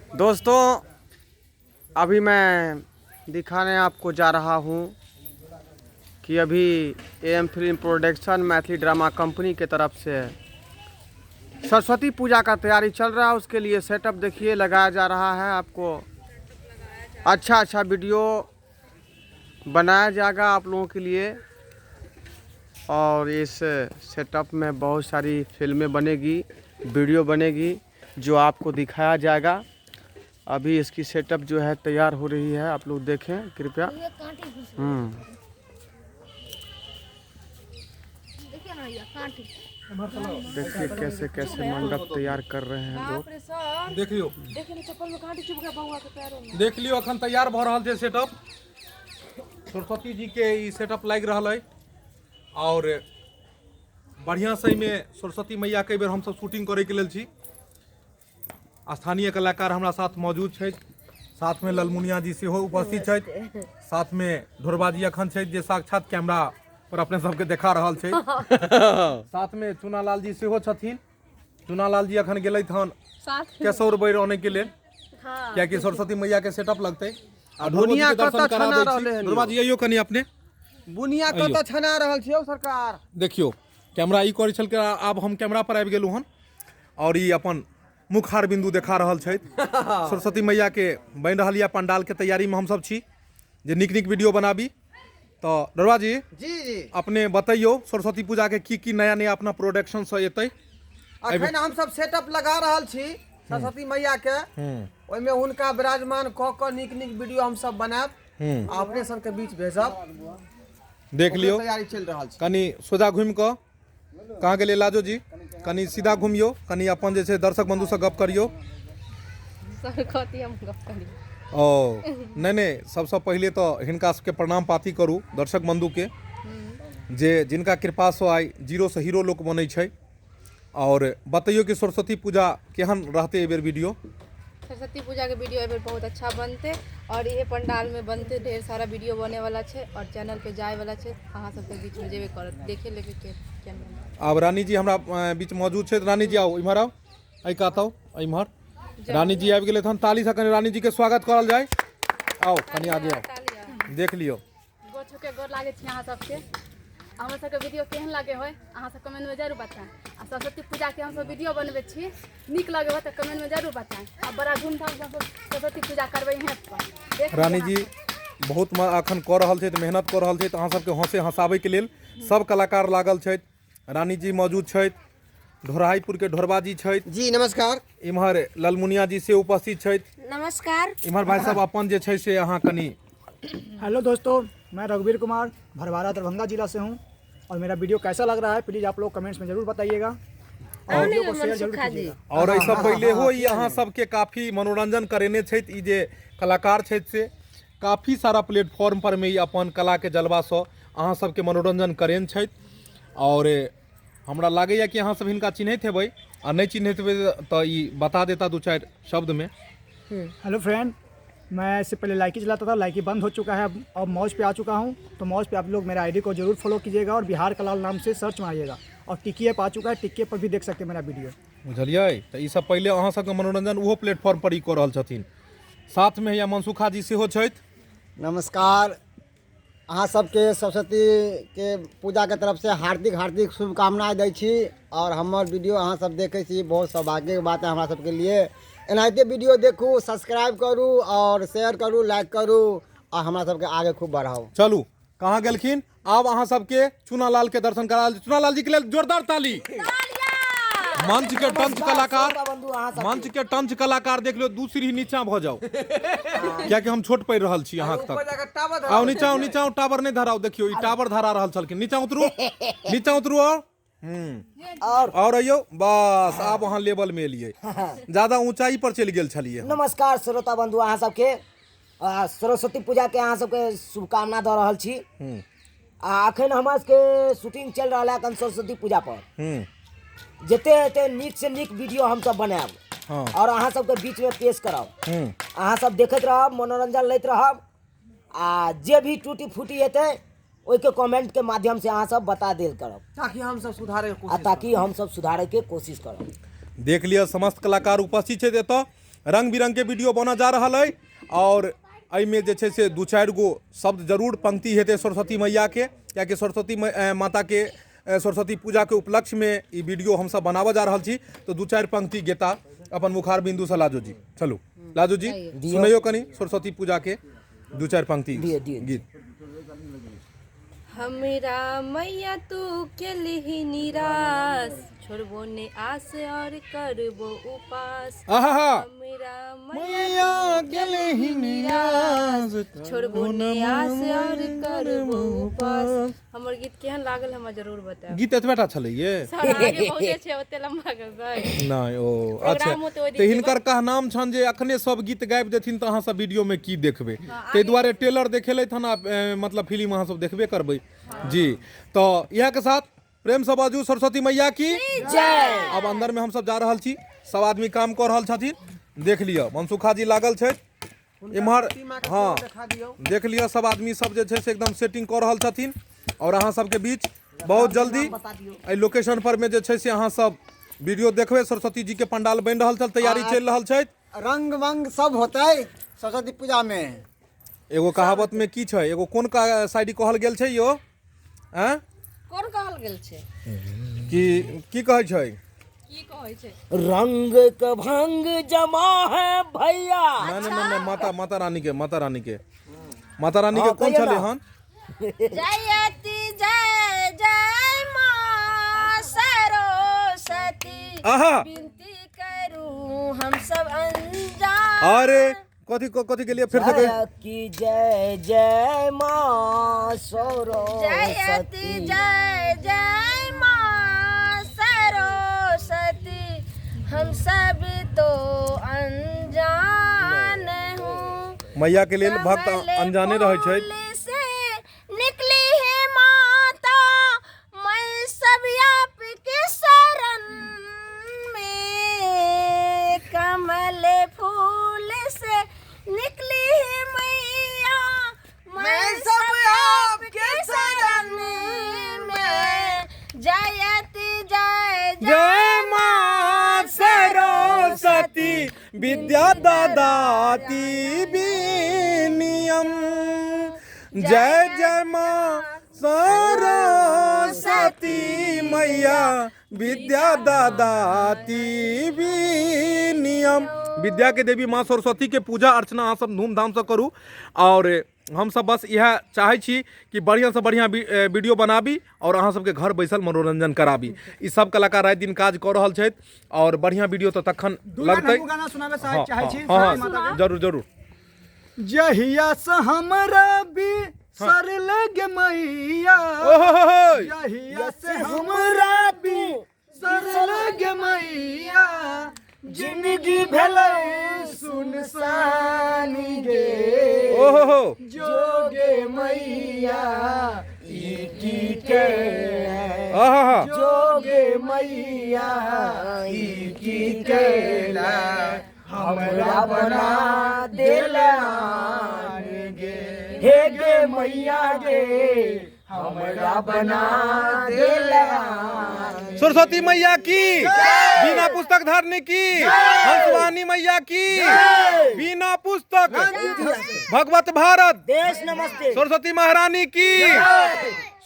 दोस्तों, अभी मैं दिखाने आपको जा रहा हूँ कि अभी A M film production Maithili drama company के तरफ से सरस्वती पूजा का तैयारी चल रहा है। उसके लिए सेटअप देखिए लगाया जा रहा है। आपको अच्छा अच्छा वीडियो बनाया जाएगा आप लोगों के लिए। और इस सेटअप में बहुत सारी फिल्में बनेगी, वीडियो बनेगी, जो आपको दिखाया जाएगा। अभी इसकी सेटअप जो है तैयार हो रही है, आप लोग देखें कृपया। देखिए कैसे कैसे मंडप तैयार कर रहे हैं लोग। देख लियो, देख लियो, अखन तैयार भ रहल छै सेटअप। सरस्वती जी के ई सेटअप लागि रहल है और बढ़िया से एहिमे सरस्वती मैया के बेर हमसब शूटिंग करे के लेल छी। स्थानीय कलाकार हमरा साथ मौजूद छथि, साथ में ललमुनिया जी सेहो उपस्थित छथि, साथ में ढोरबा जी अखन छथि जे साक्षात कैमरा पर अपने सबके देखा रहल छै। साथ में चुनालाल जी सेहो छथिन। चुनालाल जी अखन गेलथि हन केसौर बैर अनै के लेल, कियाकि सरस्वती मैया के सेटअप लगतै। आ ढोरबा जी बुनिया के दर्शन कतऽ करा छना दै छी। रहलै हन ढोरबा यौ? जी अइयो कनि अपने। बुनिया कतऽ छना रहल छी यौ सरकार? देखियौ कैमरा ई करै छलकै, आब हम कैमरा पर आबि गेलहुँ हन और ई अपन मुखार बिंदु देखा रहल छथि। सरस्वती मैया के बनि रहल यऽ पंडाल के तैयारी में हमसब छी जे नीक नीक वीडियो बनाबी। तऽ डरवा जी, जी जी, अपने बतैयौ सरस्वती पूजा के की की नया नया अपना प्रोडक्शन से एतै। अखन हमसब सेटअप लगा रहल छी सरस्वती मैया के, ओहिमे हुनका विराजमान कऽ कऽ नीक नीक वीडियो हमसब बनायब आ अपने सबके बीच भेजब। देख लियौ, तैयारी चलि रहल छै। कनि सोझा घुमि कऽ कहाँ गेलियै लाजो जी? कनि सीधा घुमियौ, कनि अपन जे छै दर्शक बंधुसँ गप करियौ। सर कथी हम गप करी? ओ नहि नहि, सबसँ पहिले तऽ हिनका सबके प्रणाम पाती करू दर्शक बंधुके, जे जिनका कृपासँ आइ जीरोसँ हीरो लोक बनै छै। और बतैयौ कि सरस्वती पूजा केहन रहतै एहि बेर वीडियो? सरस्वती पूजा के वीडियो एहि बेर बहुत अच्छा बनते और इहे पंडाल में बनते, ढेर सारा वीडियो बने वाला छै और चैनल पे जाए वाला छै। अहाँ सबके बीच में जेबे करत, देखे लेबे के चैनल। आब रानी जी हमरा बीच मौजूद छै। रानी जी आउ, इम्हर आउ, एहि कात आउ, इम्हर रानी जी आबि गेलै। तहन ताली से कनि रानी जी के स्वागत करल जाय। आउ कनि आगे आउ, देख लियौ। गोर छुके गोर लागै छी अहाँ सबके। हमर सबके वीडियो केहन लागे होय अहाँ सब कमेंट में जरूर बताएं। आ सरस्वती पूजा के हमसब वीडियो बनबै छी, नीक लगे हो तऽ कमेंट में जरूर बताएं। आ बड़ा धूमधाम से हमसब सरस्वती पूजा करबै इहें पर। देख लियौ रानी अहाँ जी सब। बहुत अखन कऽ रहल छथि, मेहनत कऽ रहल छथि अहाँ सबके हंसे हंसाबैके लेल। सब कलाकार लागल छथि, रानी जी मौजूद छथि, ढोराहीपुर के ढोरबा जी छथि जी। नमस्कार। इम्हर ललमुनिया जी से उपस्थित छथि। नमस्कार। इम्हर भाई साहब अपन जे छै से अहाँ कनि। हेलो दोस्तों, मैं रघुवीर कुमार भरवारा दरभंगा जिला से हूँ और मेरा वीडियो कैसा लग रहा है प्लीज़ आप लोग कमेंट्स में ज़रूर बताइएगा और वीडियो को शेयर जरूर कीजिएगा। और एहिसँ पहिले हो ई अहाँ सबके काफी मनोरंजन करेने छथि। ई जे कलाकार छथि से काफी सारा प्लेटफॉर्म पर में ई अपन कला के जलवासँ अहाँ सबके मनोरंजन करेने छथि। और हमरा लागैए कि अहाँ सब हिनका चिन्हैत हेबै आ नहि चिन्हैत हेबै तऽ ई बता देता दू चारि शब्दमे। हेलो फ्रेंड, मैं इससे पहले लाइकी चलाता था, लाइकी बंद हो चुका है, अब मौज पे आ चुका हूँ। तो मौज पे आप लोग मेरा आईडी को जरूर फॉलो कीजिएगा और बिहार का लाल नाम से सर्च मारिएगा। और टिक्की ऐप आ चुका है, टिक्की ऐप पर भी देख सकते हैं मेरा वीडियो। बुझलियै? तऽ ई सब पहिले अहाँ सबके मनोरंजन ओहो प्लेटफॉर्म पर ई कऽ रहल छथिन। साथमे हैया मनसुखा जी सेहो छथि। नमस्कार, अहाँ सबके सरस्वतीके पूजाके तरफसँ हार्दिक हार्दिक शुभकामना दै छी। आओर हमर वीडियो अहाँ सब देखै छी, बहुत सौभाग्यके बात है हमरा सबके लिए। एनाहिते वीडियो देखू, सब्सक्राइब करू आओर शेयर करू, लाइक करू आओर हमरा सबके आगे खूब बढ़ाउ। चलू, कहाँ गेलखिन? आब अहाँ सबके चुनालाल के दर्शन करा। चुनालाल जी के लेल जोरदार ताली। मंच के टंच कलाकार, मंच के टंच कलाकार देख लियौ, दू सीढ़ी नीचा भऽ जाउ कियाकि हम छोट पड़ि रहल छी अहाँके तक। आउ नीचा, आउ नीचा, टावर नहि धराउ। देखियौ ई टावर धरा रहल छलखिन। नीचा उतरू, नीचा उतरू और और अइयौ। बस आब अहाँ लेवल में एलियै, ज्यादा ऊंचाई पर चलि गेल छलियै। नमस्कार श्रोता बंधु, अहाँ सबके सरस्वती पूजा के अहाँ सबके शुभकामना दऽ रहल छी। आ अखन हमरा सबके शूटिंग चलि रहल है अखन सरस्वती पूजा पर। जते एते नीक से नीक वीडियो हमसब बनायब और अहाँ सबके बीच में पेश करब। अहाँ सब देखैत रहब, मनोरंजन लैत रहब आ जे भी टूटी फूटी हेतै ओहिके कमेंट के माध्यम से अहाँ सब बता देल करब, ताकि हम सब सुधारे के आ कोशिश ताकि हम सब सुधारे के कोशिश करब। देख लिअ, समस्त कलाकार उपस्थित छथि एतऽ। रंग बिरंग के वीडियो बनऽ जा रहल अइ आओर एहिमे जे छै से दू चारि गो शब्द जरूर पंक्ति हेतै सरस्वती मैयाके, कियाकि सरस्वती माताके सरस्वती पूजाके उपलक्ष्यमे ई वीडियो हमसब बनाबऽ जा रहल छी। तऽ दू चारि पंक्ति गेता अपन मुखार बिन्दुसँ लाजो जी। चलू लाजो जी सुनैयो कनि सरस्वती पूजाके दू चारि पंक्ति गीत। हमरा मैया तू केलही निराश, छोड़बो ने आस और करबो उपास। आहा हमरा मैया गेलही निराश, छोड़बो ने आस और करबो उपास। हमर गीत केहन लागल हमरा जरूर बतायब। गीत एतबे टा छलै ये? सर आगे बहुते छै, ओते लम्बा गबै नहि। ओ अच्छा, प्रोग्राम होतै ओहि दिन तऽ हिनकर कहनाम छनि जे अखने सब गीत गाबि देथिन तऽ अहाँ सब वीडियो में की देखबै, ताहि दुआरे टेलर देखेलथि हन। मतलब फिल्म अहाँ सब देखबे करबै जी। तऽ इएह के साथ प्रेम से बाजू सरस्वती मैया की जय। अब अंदर में हम सब जा रहल छी, सब आदमी काम कऽ रहल छथिन। देख लिअ मनसुखा जी लागल छथि इम्हर। हाँ देख लिअ सब आदमी सब जे छै से एकदम सेटिंग कऽ रहल छथिन। और अहाँ सबके बीच बहुत जल्दी एहि लोकेशन पर में जे छै से अहाँ सब वीडियो देखबै। सरस्वती जी के पंडाल बनि रहल छल, तैयारी चलि रहल छै, रंग वंग सब होतै सरस्वती पूजा में। एगो कहावत में की छै, एगो कोन साइड कहल गेल छै यो? आँय कोन कहल गेल छै? कि की कहै छै? की कहै छै? रंग के भंग जमा है भैया। नहि नहि नहि, माता माता रानी के, माता रानी के, माता रानी के हाँ, कोन कहियौ छलै ना। हन? जयति जय जय माँ सरस्वती, आहा विनती करूँ हम सब अनजान। अरे कथी कथी के लिए फिर से कही? की जय जय माँ जयति सरस्वती, जय जय माँ सरस्वती, हम सब तो अनजान हूँ। मैया के लेल भक्त कमल अनजाने रहै छै। फूल से निकली है माता, मैं सब आपके शरण में। कमल फूल से निकली है मैया, मैं सब आपके शरण में। जयति जय जय माँ सरस्वती विद्या ददाती विनियम, जय जय माँ सरस्वती मैया विद्या ददाती विनियम। विद्या के देवी माँ सरस्वती के पूजा अर्चना अहाँ सब धूमधाम से करू। और हम सब बस इएह चाहै छी कि बढ़िआँ से बढ़िआँ वीडियो बनाबी और अहाँ सबके घर बैसल मनोरंजन कराबी। ई सब कलाकार राति दिन काज कऽ रहल छथि और बढ़िआँ वीडियो तऽ तखन लगतै। हमहूँ गाना सुनाबै हाँ, चाहै छी हाँ, सरस्वती माता हाँ, के। जरूर जरूर। जहिया से हमरा भी सर लग मैया, ओहो जहिया से हमरा भी सर लग मैया, जिंदगी भेलै सुनसान गे। ओहो जोगे मैया ई की केले, आहा जोगे मैया ई की केला, हमरा बना देला गे। हे गे मैया गे हमरा बना देला। सरस्वती मैया की, बिना पुस्तक धारने की, हंसवानी मैया की, बिना पुस्तक भगवत भारत देश नमस्ते। सरस्वती महारानी की।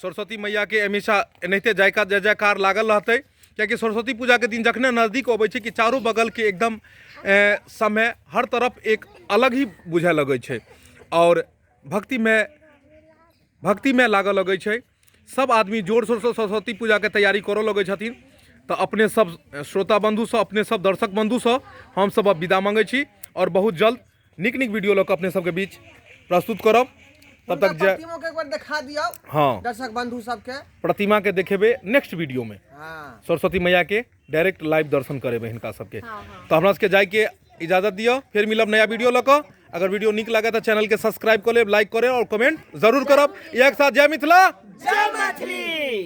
सरस्वती मैया के हमेशा एनाहिते जयकार जय जयकार लागल रहतै, कियाकि सरस्वती पूजा के दिन जखने नजदीक अबै छै कि चारू बगल के एकदम समय हर तरफ एक अलग ही बुझाए लगै छै और भक्तिमे लागऽ लगै छै। सब आदमी जोर शोरसँ सरस्वती पूजाके तैयारी करऽ लगै छथिन। तऽ अपने सब श्रोता बन्धुसँ, अपने सब दर्शक बन्धुसँ हमसब अब विदा माँगै छी और बहुत जल्द नीक नीक वीडियो लऽ कऽ अपने सबके बीच प्रस्तुत करब। तब तक जय। प्रतिमो के एक बार देखा दियौ हाँ दर्शक बंधु सबके। प्रतिमा के देखेबै नेक्स्ट वीडियो में। हाँ सरस्वती मैया के डायरेक्ट लाइव दर्शन करेबै हिनका सबके। तऽ हमरा सबके जाइके इजाजत दिअ, फेर मिलब नया वीडियो लऽ कऽ। अगर वीडियो नीक लागे तऽ चैनल के सब्सक्राइब कऽ लेब, लाइक करब और कमेंट जरूर करब। इएह के साथ जय मिथिला, जय मैथिली।